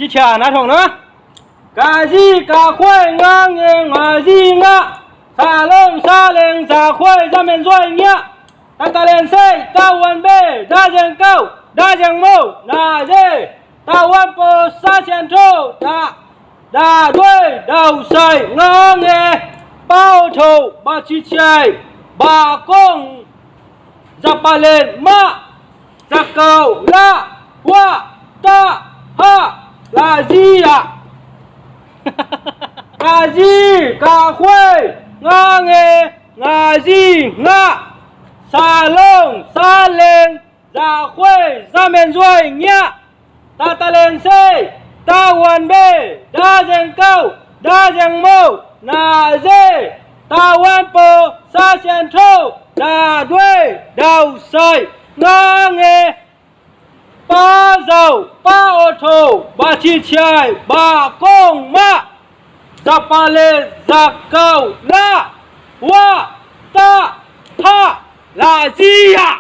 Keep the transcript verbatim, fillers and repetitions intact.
Ci cia na thong na. Ka zi ka khuai nga nge nga zi nga. Sa long sa leng za khuai za men zuai ngia. Ta ta len sei ta wan be da zeng kau da zeng mo na ze. Ta wan po sa sian tho da da duai dau sai nga nge. Pau tho ba ci ciai ba kong. Za pa len ma. Za kau la wa ta ha la zi a. Ka zi ka khuai nga nge nga zi nga. Sa long sa leng za khuai za men zuai ngia. Ta ta len sei ta wan be da zeng kau da zeng mo na ze. Ta wan po sa sian tho da duai dau sai nga nge. Pa zau pa o tho ba ci ciai ba kong ma. Za pa le za kau la wa ta ha la zi a.